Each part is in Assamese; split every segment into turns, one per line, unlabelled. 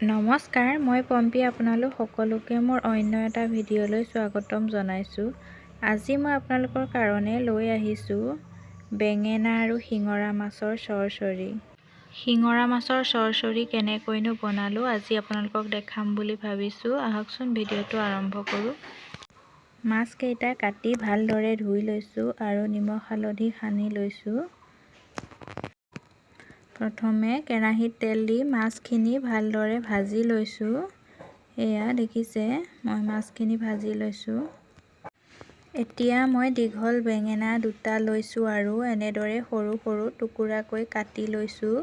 নমস্কাৰ, মই পম্পী। আপোনালোক সকলোকে মোৰ অন্য এটা ভিডিঅ'লৈ স্বাগতম জনাইছোঁ। আজি মই আপোনালোকৰ কাৰণে লৈ আহিছোঁ বেঙেনা আৰু শিঙৰা মাছৰ চৰচৰি। শিঙৰা মাছৰ চৰচৰি কেনেকৈনো বনালোঁ, আজি আপোনালোকক দেখাম বুলি ভাবিছোঁ। আহকচোন, ভিডিঅ'টো আৰম্ভ কৰোঁ। মাছকেইটা কাটি ভালদৰে ধুই লৈছোঁ আৰু নিমখ হালধি সানি লৈছোঁ। প্ৰথমে কেৰাহীত তেল দি মাছখিনি ভালদৰে ভাজি লৈছোঁ। এয়া দেখিছে, মই মাছখিনি ভাজি লৈছোঁ। এতিয়া মই দীঘল বেঙেনা দুটা লৈছোঁ আৰু এনেদৰে সৰু সৰু টুকুৰাকৈ কাটি লৈছোঁ।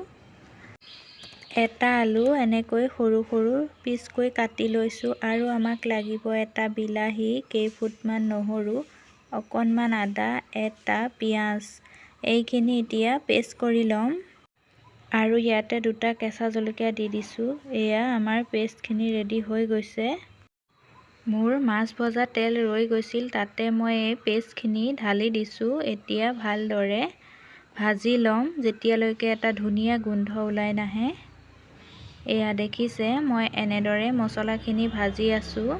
এটা আলু এনেকৈ সৰু সৰু পিচকৈ কাটি লৈছোঁ আৰু আমাক লাগিব এটা বিলাহী, কেইফুটমান নহৰু, অকণমান আদা, এটা পিঁয়াজ। এইখিনি এতিয়া পেষ্ট কৰি ল'ম আৰু ইয়াতে দুটা কেঁচা জলকীয়া দি দিছোঁ। এয়া আমাৰ পেষ্টখিনি ৰেডি হৈ গৈছে। মোৰ মাছ ভজা তেল ৰৈ গৈছিল, তাতে মই এই পেষ্টখিনি ঢালি দিছোঁ। এতিয়া ভালদৰে ভাজি ল'ম, যেতিয়ালৈকে এটা ধুনীয়া গোন্ধ ওলাই নাহে। এয়া দেখিছে, মই এনেদৰে মছলাখিনি ভাজি আছোঁ।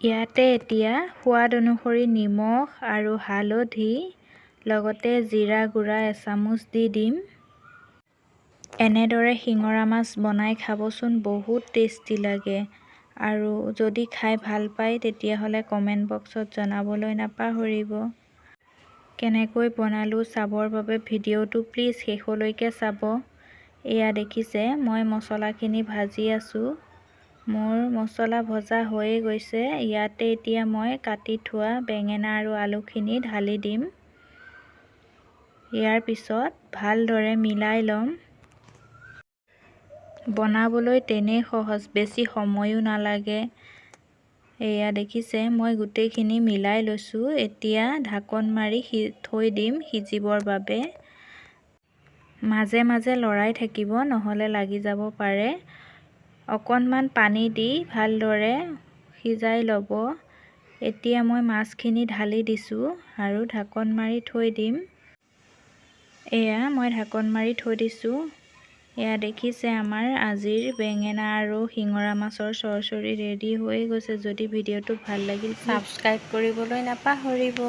ইয়াতে এতিয়া সোৱাদ অনুসৰি নিমখ আৰু হালধি, লগতে জিৰা গুড়া এচামুচ দি দিম। এনেদৰে শিঙৰা মাছ বনাই খাবচোন, বহুত টেষ্টি লাগে। আৰু যদি খাই ভাল পায়, তেতিয়াহ'লে কমেণ্ট বক্সত জনাবলৈ নাপাহৰিব। কেনেকৈ বনালোঁ চাবৰ বাবে ভিডিঅ'টো প্লিজ শেষলৈকে চাব। এয়া দেখিছে, মই মছলাখিনি ভাজি আছোঁ। মোৰ মছলা ভজা হৈয়ে গৈছে। ইয়াতে এতিয়া মই কাটি থোৱা বেঙেনা আৰু আলুখিনি ঢালি দিম। ইয়াৰ পিছত ভালদৰে মিলাই ল'ম। বনাবলৈ তেনেই সহজ, বেছি সময়ো নালাগে। এয়া দেখিছে, মই গোটেইখিনি মিলাই লৈছোঁ। এতিয়া ঢাকন মাৰি থৈ দিম সিজিবৰ বাবে। মাজে মাজে লৰাই থাকিব, নহ'লে লাগি যাব পাৰে। অকণমান পানী দি ভালদৰে সিজাই ল'ব। এতিয়া মই মাছখিনি ঢালি দিছোঁ আৰু ঢাকন মাৰি থৈ দিম। এয়া মই ঢাকন মাৰি থৈ দিছোঁ। এয়া দেখিছে, আমাৰ আজিৰ বেঙেনা আৰু শিঙৰা মাছৰ চৰচৰি ৰেডি হৈয়ে গৈছে। যদি ভিডিঅ'টো ভাল লাগিল,
ছাবস্ক্ৰাইব কৰিবলৈ নাপাহৰিব।